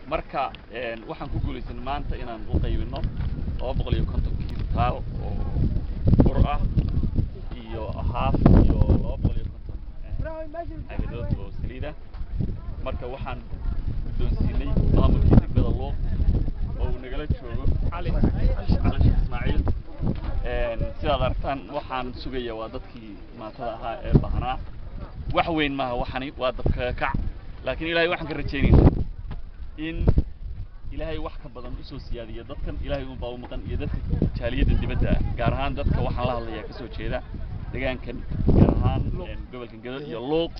Marka waxaan ku guulaysanay maanta inaan u qaybino 250 kintaal oo bur ah iyo haaf iyo 250 xagadood oo saliid ah. Marka waxaan guddoonsiinay maamulkii degmada Luuq oo uu nagala joogo Cali Cali Ismaaciil. Sidaad aragtaan, waxaan sugaya waa dadkii maatada ahaa ee baahnaa. Wax weyn maaha waxani, waa dabka kac, laakiin Ilaahay waxaan ka rajaynaynaa in Ilaahay wax ka badan usoo siyaadiya dadkan. Ilaahay unbaa u maqan iyo dadka jaaliyadda dibadda ah, gaar ahaan dadka waxaan la hadlayaa kasoo jeeda deegaankan, gaar ahaan gobolkan Gedo iyo Luuq,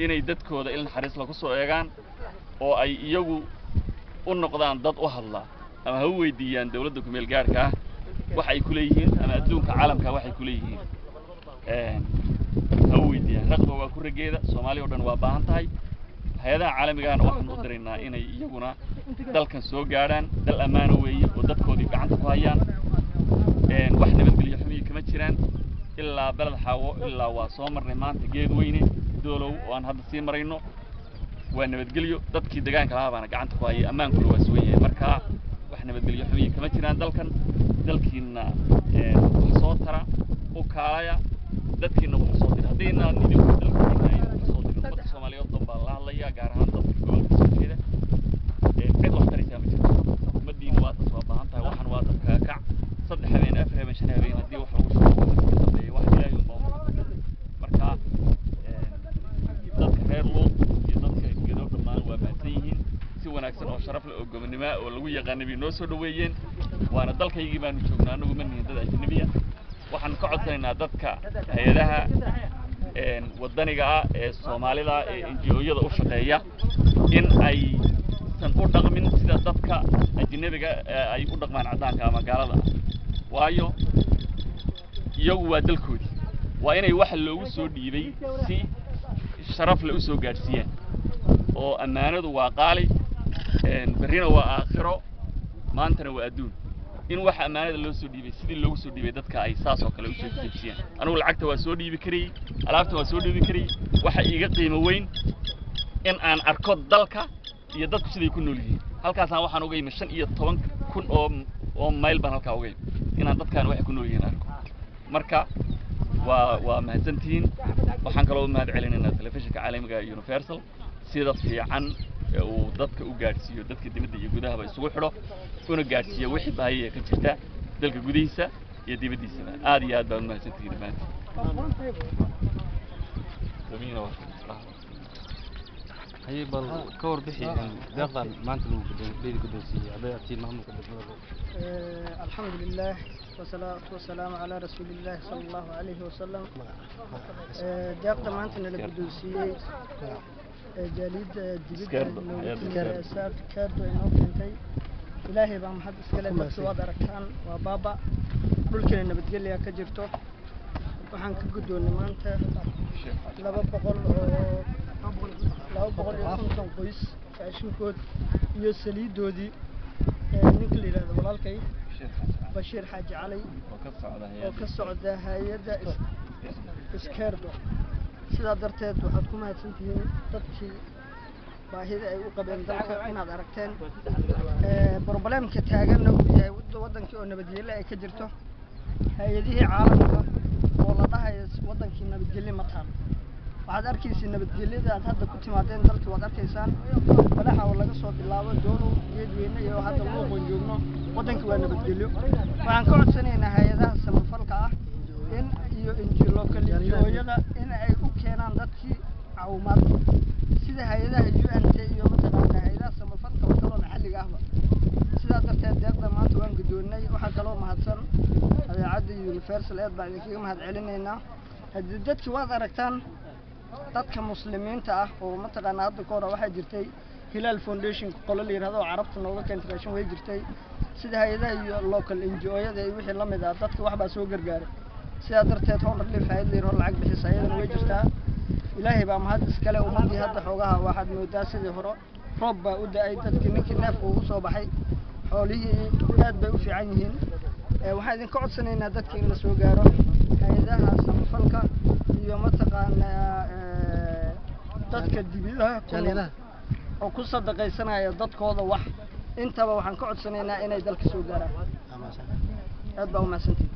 inay dadkooda il naxariis la kusoo eegaan oo ay iyagu u noqdaan dad u hadla, ama ha u weydiiyaan dawladda kumeel gaarka ah wax ay ku leeyihiin, ama adduunka caalamka waxay ku leeyihiin ha u weydiiyaan. Raqba waa ku rageeda, Soomaaliya oo dhan waa baahan tahay. Hay-adaha caalamigahana waxaan u diraynaa inay iyaguna dalkan soo gaadhaan. Dal ammaano weeye oo dadkoodii gacanta ku hayaan, wax nabadgelyo xumiyi kama jiraan. Ilaa Beled Xaawo ilaa waa soo marnay maanta Geed Weyne, Doolow oo aan hadda sii marayno, waa nabadgelyo. Dadkii deegaanka lahaa baana gacanta ku hayay, ammaankuna waa sugan yahay. Marka wax nabadgelyo xumiyi kama jiraan dalkan. Dalkiina wax soo tara, u kaalaya dadkiina wax soo dira. Haddaynaan idinku dalkiina aynu wax soo dirin, ummadda Soomaaliyeed oo dhan baa la hadlaya, gaar ahaan dadka gobolka soo jeeda, cid wax taraysaa ma jirto. Ummaddiina waa taas, waa baahan tahay. Waxaan waa dabka kac, 3 habeen, 4 habeen, 5 habeen haddii wax lagu shubo ka dambeeya, wax Ilaahay unbaa umaqan. Marka dadka reer Luuq iyo dadka Gedo dhammaan waa mahadsan yihiin. Si wanaagsan oo sharaf leh oo gobonnimo oo lagu yaqaanay bay noo soo dhoweeyeen, waana dalkaygii baanu joognaa, annagu ma nihin dad ajnabiya. Waxaan ka codsanaynaa dadka hay-adaha waddaniga ah ee Soomaalida ee NGO-yada u shaqeeya in aysan u dhaqmin sida dadka ajnabiga ay u dhaqmaan, caddaanka ama gaalada ah, waayo iyagu waa dalkoodii. Waa inay waxa loogu soo dhiibay si sharaf leh u soo gaadhsiiyaan, oo ammaanadu waa qaali. Berrina waa aakhiro, maantana waa adduun. In waxa ammaanada loo soo dhiibay sidii loogu soo dhiibay dadka ay saas oo kale usoo deejiyaan. Anigu lacagta waa soo dhiibi karayey, alaabta waa soo dhiibi karayey. Waxa iiga qiimo weyn in aan arko dalka iyo dadku siday ku nool yihiin. Halkaasaan waxaan uga yimi 15,000 oo mayl baan halkaa uga yimi inaan dadkaan waxay ku nool yihiin arko. Marka waa mahadsantihiin. Waxaan kaloo u mahad celinaynaa telefishinka caalamiga Universal sida fiican ee uu dadka u gaadhsiiyo, dadka dibadda iyo gudahaba isugu xidho, una gaadhsiiyo wixii baahiyaya ka jirta dalka gudihiisa iyo dibaddiisaba. Aad iyo aad baan u mahadsantihiin dhammaantiin. Haye, bal ka warbixi deeqdan maanta lagu guddoon guddoonsiiyey hadday atiin maamulka degmada Luuq. الحمد لله والصلاة والسلام على رسول الله صلى الله عليه وسلم. Deeqda maanta nala guddoonsiiyey jaaliyadda dibadda Kaardo ay noo keentay, Ilaahay baa mahad iskale. Dadka waad aragtaan, waa baaba, dhulkiina nabadgelya ka jirto. Waxaan ka guddoonnay maanta 200 oo 250 qoys raashinkood iyo saliidoodii. Ninka la yidhahdo walaalkay Bashiir Xaaji Cali oo ka socda hay-adda Iskeerdo. Sidaa darteed waxaad ku mahadsantihiin dadkii baahida ay u qabeen dalka inaad aragteen. Problemka taaganna uu yahay waddankii oo nabadgelyo ay ka jirto, hay-adihii caalamka oo la dhahayo waddankii nabadgelyo ma taalo. Waxaad arkaysa nabadgelyada aad hadda ku timaadeen dalkii, waad arkaysaan Balaxa oo laga soo bilaabo Doolow, Geedweyne iyo hadda Luuqoon joogno, waddankii waa nabadgelyo. Waxaan ka codsanaynaa hay-adaha samafalka ah in iyo local NGO-yada in ay u keenaan dadkii caawimaad, sida hay-adaha UN-t iyo mataqaana hay-adaha samafalka oo kaloo maxalliga ahba. Sidaa darteed deeqda maanta waan guddoonnay. Waxaa kaloo mahadsan adeecadda Universal, aad baan idinkaga mahad celinaynaa. Haddii dadki waad aragtaan, dadka muslimiinta ah oo mataqaana hadda ka hore waxaa jirtay Hilaal Foundation qolo la yidhahdo oo Carabta nooga keentay raashin, way jirtay. Sida hay-adaha iyo local NGO-yada iyo wixii la mid ah, dadka waxbaa soo gargaaray. Sidaa darteed Horn Relief hay-ad la yidhahdo lacag bixisa ayadana way jirtaa. Ilaahay baa mahad iskale. Ummaddii hadda xoogaha waxaad moodaa sidii hore, roob baa u da-ay dadkii, ninkii neefka ugu soo baxay, xoolihii aad bay u fiican yihiin. Waxaan idinka codsanaynaa dadka in la soo gaaro, hay-adaha samafalka iyo mataqaanaa dadka dibidaha ku nool. oo ku sadaqaysanaya dadkooda wax intaba waxaan ka codsanaynaa inay dalka soo gaaraan. Aad baa u mahadsantihin.